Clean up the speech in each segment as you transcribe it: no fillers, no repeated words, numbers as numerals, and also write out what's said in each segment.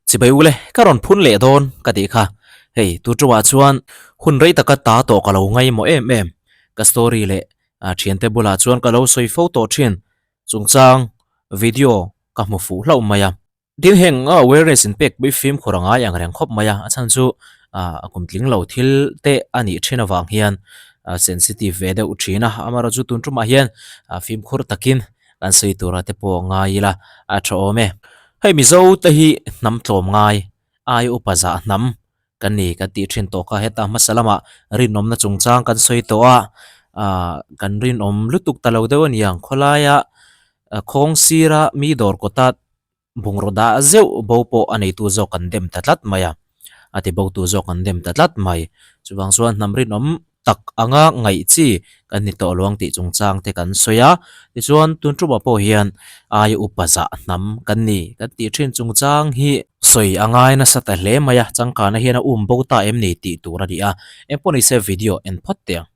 Chibai ule, ka rawn phun leh dawn ka tih kha. Hei, tu ṭuah chuan hun rei taka ta tawh ka lo ngaimawh em em. Ka story leh thiante bulah chuan ka lo sawi fo tawh ṭhin chungchang video ka hmu fuh hlauh mai a. Tin, heng awareness in pek pui fimkhur a ngai ang reng khawp mai a, a chhan chu a kum tling lo thil te a nih ṭhin avang hian sensitive ve deuh ṭhin a, amaherawhchu chu tun ṭumah hian fimkhur takin kan sawi tura te pawh ngai ila a tha awm e. Hei Mizo te hi hnam tlawm ngai ai upa zah hnam kan ni kan tih thin tawh kha heta hmasa lamah rinawmna chungchang kan sawi tawh a, ah kan rinawm lutuk ta lo deuh a niang khawlaia khawng sira mi dawr kawta Bungraw dah zeuh bo pawh a neitu zawk an dem ta tlat mai a, a ti botu zawk an dem ta tlat mai. Chuvang chuan hnam rinawm tak anga ngaih chi kan ni tawh luang tih chungchang te kan sawi a, tichuan tun tumah pawh hian aia upa zah hnam kan ni kan tih thin chungchang hi sawi a ngai nasa ta hle mai a, changkana hian a um bo ta em ni tih tur a ni a, engpawh nise video en phawt teh ang.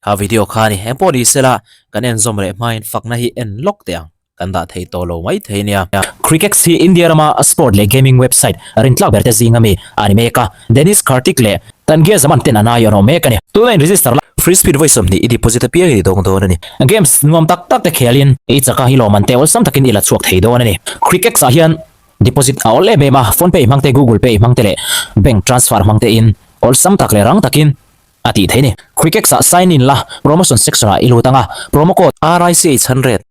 Kha video kha ni eng pawh ni sela kan en zawm leh hmain fakna hi en lawk teh ang kan dah thei tawh lo mai thei nia. Crickex hi India rama sport leh gaming website rintlak ber te zinga mi a ni mek a, Dennis Kartik leh Tangier Zaman ten an ai an awm mek a ni. Tuna in register la. Free speed vawi 20 i deposit apiang i dawng dawn a ni. Games nuam tak tak te khelin i chaka hi lawm an te awlsam takin i la chhuak thei dawn a ni. Crickex ah hian deposit a awl em em a, phone pay hmang te, google pay hmang te leh bank transfer hmang te in awlsam tak leh rang takin A tih theih ni. Crickex ah sign in la, promotion section ah i lut ang a, promo code RICH100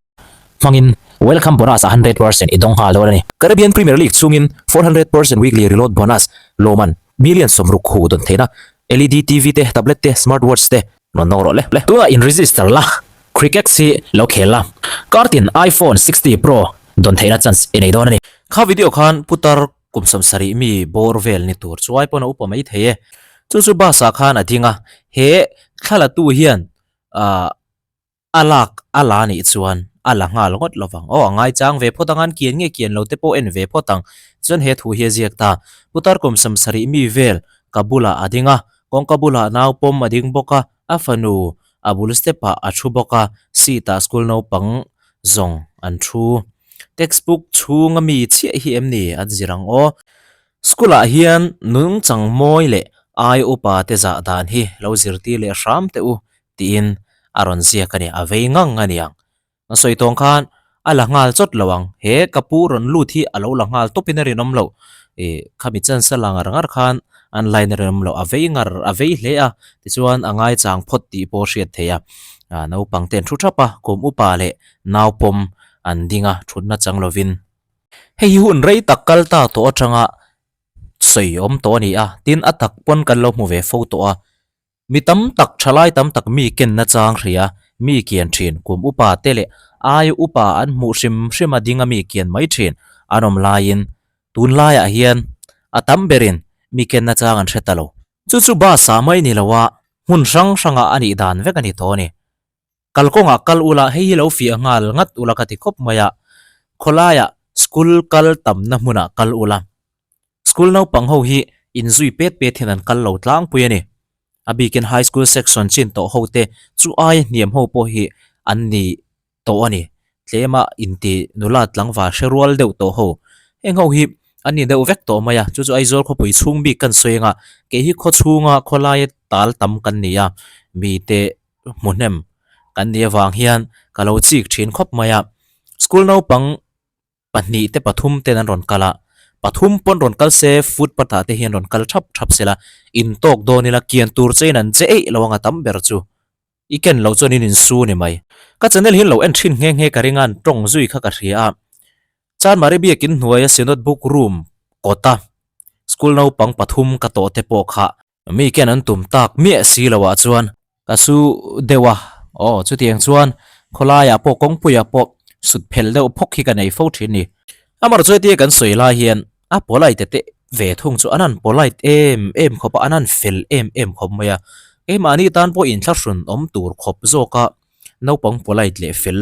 hmangin welcome bonus ah 100% i dawng nghal dawn a ni. Caribbean Premier League chungin 400% weekly reload bonus lawman million 60 hu dawn theihna LED TV te, tablet te, smart watch te rawn nawk rawh le. Tunah in register la, Crickex hi lo khel la, kartin iPhone 60 Pro dawn theihna chance i nei dawn a ni. Kha video khan putar Kum 70 mi bawr vel ni tur chuai pawn a upa mai thei e. Chu chu bus ah khan a ding a, he thlalatu hian ah a lak a la nih chuan a la nghal ngawt lo vang. Aw a ngaichang ve phawt ang a, an kian nge kian lo te pawh en ve phawt ang. Chuan he thu hi a ziak ta, Putar kum 70 mi vel ka bulah a ding a, kawngka bulah nau pawm a ding bawk a, a fanu a bul step ah a thu bawk a, seat ah school naupang zawng an thu. Textbook chhunga mi chiah hi em ni an zir ang aw. School ah hian nungchang mawi leh ai upa te zah dan hi lo zirtir leh hram teh u tiin a rawn ziak a ni, a vei ngang a niang. A sawi tawng khan a la nghal chawt lo ang, he ka pu rawn lut hi a lo la nghal tawpin a rinawm loh, ih khami chance a la ngar ngar khan an line a rinawm loh, a vei ngar a vei hle a, tichuan a ngaichang phawt tih pawh a hriat theih a, ah naupang te an thu thap a, kum upa leh naupawm an ding a, thutna chang lovin. Hei hi hun rei tak kal ta tawh atanga sawi awm tawh a ni a, tin a tak pawn kan lo hmu ve fo tawh a. Mi tam tak, thalai tam tak mi kenna chang hria, mi kian thin, kum upa te leh ai upa an hmuh hrim hrim a ding a mi kian mai thin an awm laiin tunlaiah hian a tam berin mi kenna chang an hre ta lo. Chu chu bus ah mai ni lo a, hmun hrang hrangah a nih dan vek a ni tawh a ni. Kalkawngah kal ula hei hi lo fiah nghal ngat ula ka ti khawp mai a, khawlaiah school kal tamna hmunah kal ula. School naupang ho hi inzui pet pet hian an kal lo tlangpui a ni. A bikin high school section chin tawh ho te chu aia hniam ho pawh hi an ni tawh a ni. Tlema inti nula tlangval hre rual deuh tawh ho. Heng ho hi an ni deuh vek tawh mai a, chu chu Aizawl khawpui chhung bik kan sawi anga kei hi khawchhunga khawlaia tal tam kan ni a, mite hmuhnem kan nih avang hian ka lo chik thin khawp mai a, school naupang pahnih te pathum ten an rawn kal a, pathum pawn rawn kal se footpath ah te hian rawn kal thap thap se la, in tawk dawn ila kian tur che in an che eih lo anga tam ber chu i ken loh chuan in insu ni mai. Ka channel hi lo en thin nghe nghe ka ring a an tawng zui kha ka hria a, Chanmari biakin hnuaia Synod book room kawta school naupang pathum ka tawh te pawh kha Mi ken an tum tak miah si lo ah chuan ka su deuh a, aw chutiang chuan khawlaiah pawh kawngpuiah pawh sut phel deuh phawk hi ka nei fo thin ni. Amar chuai tia kan sawi lai hian a polite teh ve thung chu an han polite em em khawp a, an han fel em em khawp mai a. Keimahni tan pawh inthlahrun awm tur khawp zawk a, naupang polite leh fel,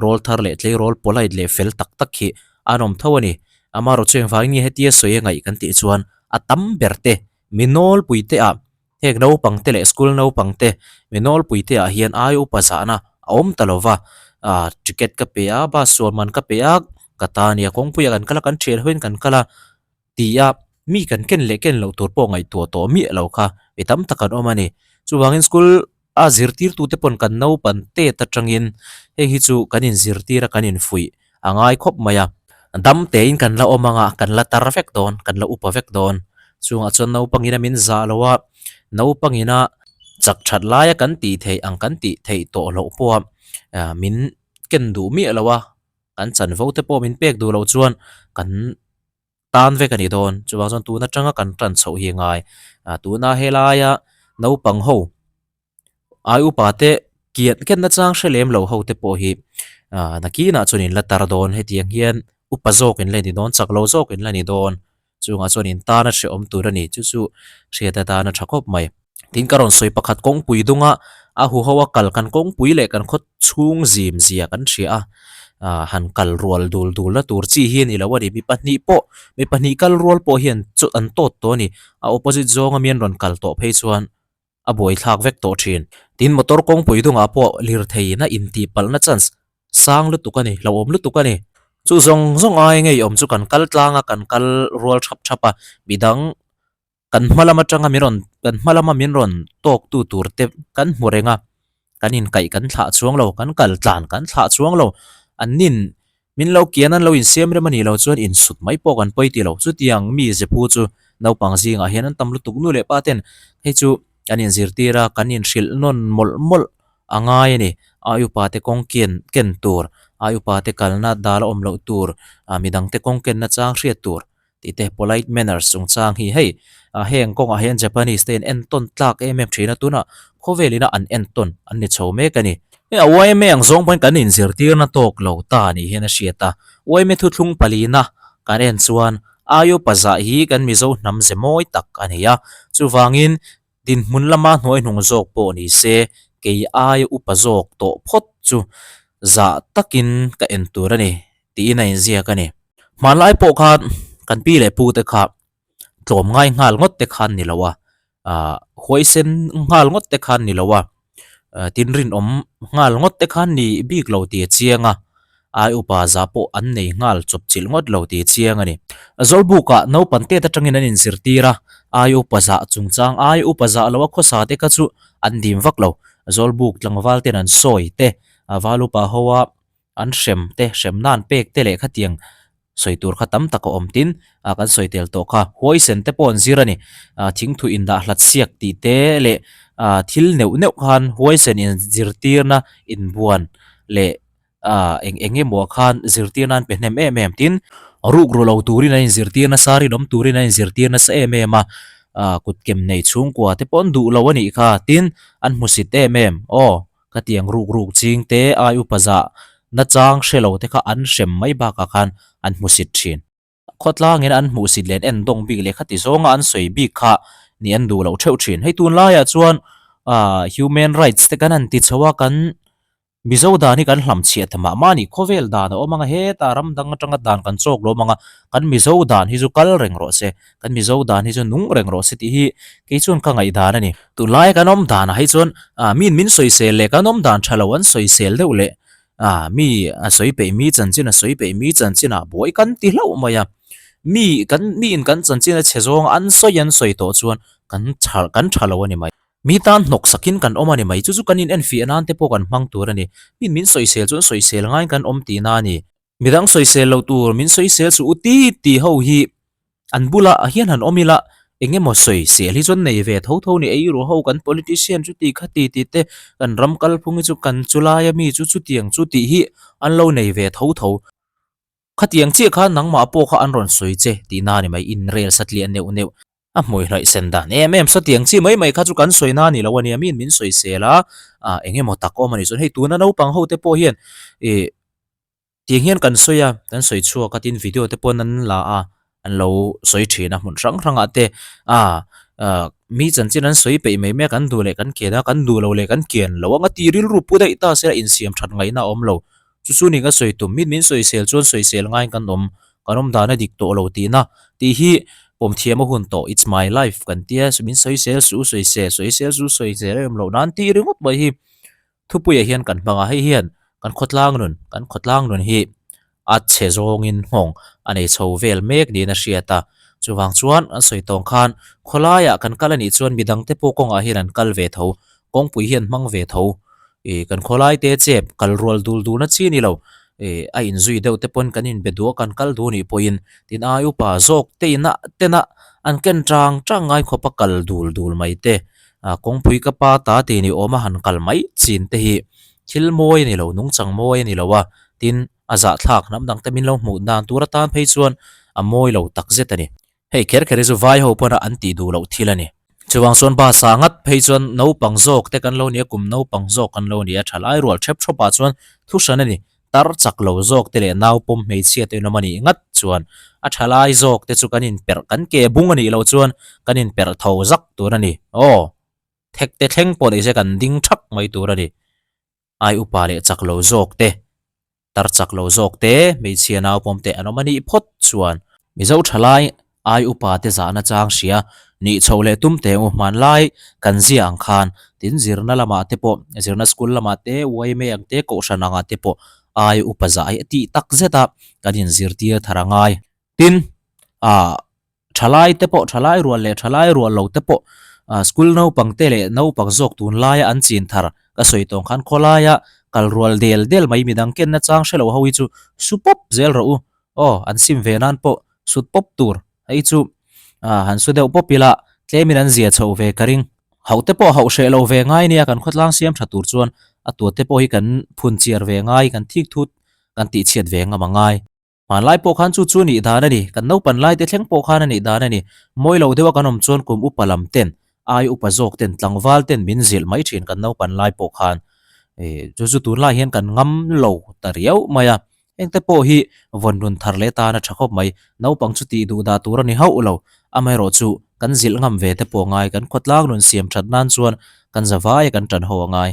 rawl thar leh tleirawl polite leh fel tak tak hi an awm tho a ni. Amaherawhchu chu engvangin nge hetia sawi a ngaih kan tih chuan a tam ber te, mi nawlpui te ah Heng naupang te leh school naupang te mi nawlpui te ah hian ai upa zahna a awm ta lo va, ah ticket ka pe a, bus sual man ka pe a, ka ta nia kawngpuiah kan kal a, kan thian hoin kan kal a ti a, mi kan ken leh ken loh tur pawh ngaihtuah tawh miah lo kha mi tam tak an awm a ni. Chuvangin school a zirtirtu te pawn kan naupan tet atangin heng hi chu kan inzirtir a, kan infuih a ngai khawp mai a. Dam tein kan la awm anga kan la tar vek dawn, kan la upa vek dawn. Chungah chuan naupangin a min zah lo a, naupangin a chak that laia kan tih theih ang kan tih theih tawh loh pawha min ken duh miah lo a, kan chanvo te pawh min pek duh loh chuan kan tan vek a ni dawn. Chuvang chuan tun atanga kan tan chhoh hi a ngai. Tuna helaia naupang ho Ai upa te kian ken na chang hre lem lo ho te pawh hi ah nakinah chuan in la tar dawn hetiang hian upa zawk in la ni dawn chak lo zawk in la ni dawn chungah chuan in tan a hrehawm tur a ni chu chu hriat atan a tha khawp mai. Tin ka rawn sawi pakhat kawngpui dunga a huho a kal kan kawngpui leh kan khaw chhung zim zia kan hria a ah han kal rual dul dul na tur chi hi a ni lo a ni mi pahnih pawh mi pahnih kal rual pawh hian chu an tawt tawh a ni a opposite zawnga mi an rawn kal tawh phei chuan a buaithlak vek tawh thin. Tin, motor kawngpui dungah pawh lirtheiin a intihpalhna chance sang lutuk a ni, hlauhawm lutuk a ni. Chu zawng zawng ai ngeiawm chu kan kal tlang a, kan kal rual thap thap a, midang kan hma lam atanga min rawn kan hma lama min rawn tawktu tur te kan hmu reng a, kan inkaih kan thlah chuang lo, kan kal tlan kan thlah chuang lo, an nin Min lo kian an lo insiam rem a nih loh chuan insut mai pawh kan pawi ti lo. Chutiang mi zephu chu naupang zingah hian an tam lutuk nu leh pa ten hei chu kan inzirtir a, kan inhrilh nawn mawlh mawlh a ngai a ni. Ai upa te kawng kian ken tur, ai upa te kalna dal a awm loh tur, midang te kawng kenna chang hriat tur tih te polite manners chungchang hi hei heng kawngah hian Japanese te in entawn tlak em em thin a tunah khawvel ina an entawn an ni chho mek a ni. Hei a yma ang zawng pawhin kan inzirtirna tawk lo ta nih hian a hriat a, yma thuthlung palina kan en chuan Aio pazah hi kan Mizo hnam ze mawi tak a ni a, chuvangin dinhmun lama hnuaihnung zawk pawh ni se kei aia upa zawk tawh phawt chu zah takin ka en tur a ni tiin a inziak a ni. Hmanlai pawh khan kan pi leh pu te kha tlawm ngai nghal ngawt te khan ni lo a, ah huaisen nghal ngawt te khan ni lo a, tin rinawm nghal ngawt te khan ni bik lo tih a chiang a, ai upa zah pawh an nei nghal chawp chilh ngawt lo tih a chiang a ni. Zawlbukah naupang tet atangin an inzirtir a, ai upa zah chungchang ai upa zah lo a khawsa te kha chu an dim vak lo. Zawlbuk tlangval ten an sawi te, val upa ho a an hrem te, hrem nan pek te leh khatiang sawi tur kha tam tak a awm tin ah kan sawi tel tawh kha. Huaisen te pawh an zir a ni. Ah thingthu indah hlat siak tih te leh ah thil neuh neuh khan huaisen inzirtirna inbuan leh ah eng eng emaw khan zirtirna an pe hnem em em tin ruk ru lo turin an inzirtir nasa, rinawm turin an inzirtir nasa em em a, ah kutkem nei chhungkua te pawh an duh lo a nih kha tin an hmusit em em aw. Ka tiang ruk ruk ching te ai upa zah nachang hre lo te kha an hrem mai bakah khan an hmusit thin. Khawtlangin an hmuhsit leh an en dawng bik leh khati zawnga an sawi bik kha nih an duh loh theuh thin. Hei tunlaiah chuan ah human rights te kan han ti chho a, kan Mizo dan hi kan hlamchhiah ta mah mah a ni. Khawvel dan a awm ang a, hetah ram dang atanga dan kan chawk lo awm ang a, kan Mizo dan hi chu kal reng rawh se, kan Mizo dan hi chu nung reng rawh se tih hi kei chuan ka ngaihdan a ni. Tunlaia kan awm danah hi chuan ah miin min sawisel leh kan awm dan tha lo an sawisel deuh leh ah mi a sawi peih mi chanchin a sawi peih mi chanchin ah buai kan ti hlauh mai a, mi kan miin kan chanchin a chhe zawng an sawi an sawi tawh chuan kan tha kan tha lo a ni mai. Mi tan hnawk sakin kan awm a ni mai chu chu kan in enfiah nan te pawh kan hmang tur a ni. Miin min sawisel chuan sawisel ngaiin kan awm tihna a ni. Midang sawisel lo tur min sawisel suh u ti ti ho hi an bulah hian han awm ila eng emaw sawisel hi chuan nei ve tho tho ni ei ru ho kan politician chu ti kha ti ti te kan ram kalphung hi chu kan chu laia mi chu chutiang chu tih hi an lo nei ve tho tho. Khatiang chiah khan nangmah pawh kha an rawn sawi che tihna a ni mai inrel satliah neuh neuh. A hmui hlawih sen dan em em sawtiang chi mai mai kha chu kan sawi na a ni lo a nia miin min sawisel a ah eng emaw tak awm a ni chuan hei tuna naupang ho te pawh hian ih tiang hian kan sawi a kan sawi chhuak a tin video te pawn an la a. An lo sawi thin a hmun hrang hrangah te a mi chanchin an sawi peih mai mai a kan duh leh kan kian a kan duh lo leh kan kian lo anga ti rilru pu daih ta se a insiam that ngaihna a awm lo chu chu ni ka sawi tum mi min sawisel chuan sawisel ngaiin kan awm kan awm dan a dik tawh lo tihna tih hi pawm thiam a hun tawh it's my life kan tia min sawisel suh sawisel sawisel suh sawisel a awm loh nan tih ringawt mai hi. Thupuiah hian kan hmang a, hei hian kan khawtlang nun, kan khawtlang nun hi a chhe zawngin nghawng a nei chho vel mek niin a hriat a. Chuvang chuan an sawi tawng khan khawlaiah kan kal a nih chuan midang te pawh kawngah hian an kal ve tho, kawngpui hian hmang ve tho. Ih kan khawlai te chep kal rual dul dulna chi a ni lo. Ih a inzui deuh te pawn kan inbe duh a, kan kal duh nih pawhin tin ai upa zawk te inah tena an ken chang chang ngai khawp a kal dul dul mai te. Ah kawngpui ka pa ta tih ni awm a han kal mai chin te hi thil mawi a ni lo nungchang mawi a ni lo a tin a zahthlak hnam dang te min lo hmuh dan tur atan phei chuan a mawi lo tak zet a ni. Hei kher kher hi chu vai ho pawn a an tih duh loh thil a ni. Chuvang chuan bus ah ngat phei chuan naupang zawk te kan lo ni a kum naupang zawk kan lo ni a thalai rual thep thawp ah chuan thu hran a ni. Tar chak lo zawk te leh nau pawm hmeichhia te inawm a nih ngat chuan a tha lai zawk te chu kan inperh kan ke bung a nih loh chuan kan inperh tho zak tur a ni. Aw, thek te thleng pawh nise kan ding thak mai tur a ni. Ai upa leh chak lo zawk te, tar chak lo zawk te, hmeichhia nau pawm te an awm a nih phawt chuan Mizo tha lai Ai upa te zahna chang hria, nih chhoh leh tum teh u hmanlai kan zia ang khan, tin zirna lamah te pawh, zirna school lamah te, yma ang te, kohhran angah te pawh ai upa zah hi a tih tak zet a, kan inzirtir thar a ngai. Tin, ah thalai te pawh, thalai rual leh thalai rual lo te pawh, ah school naupang te leh naupang zawk tunlaia an chin thar ka sawi tawng khan khawlaia kal rual del del mai midang kenna chang hre lo ho hi chu su pawp zel rawh u, aw an sim ve nan pawh sut pawp tur hei chu ah han su deuh pawp ila tlemin an zia chhoh ve ka ring. Hauh te pawh hauh hreh lo ve ngai nia kan khawtlang siam tha tur chuan a tuat te pawh hi kan phun chiar ve ngai kan thik thut kan tih chhiat ve ngam a ngai. Hmanlai pawh khan chu chu nih dan a ni kan naupan lai te thleng pawh khan a nih dan a ni. Mawi lo deuha kan awm chuan kum upa lam ten ai upa zawk ten tlangval ten min zilh mai thin kan naupan lai pawh khan eh chu chu tunlai hian kan ngam lo ta riau mai a. Hengte pawh hi vawn run thar leh tan a tha khawp mai. Naupang chu tih duh dah tur a ni hauh lo. Amaherawh chu kan zilh ngam ve te pawh ngai kan khawtlang nun siam that nan chuan kan za vai a kan tan ho a ngai.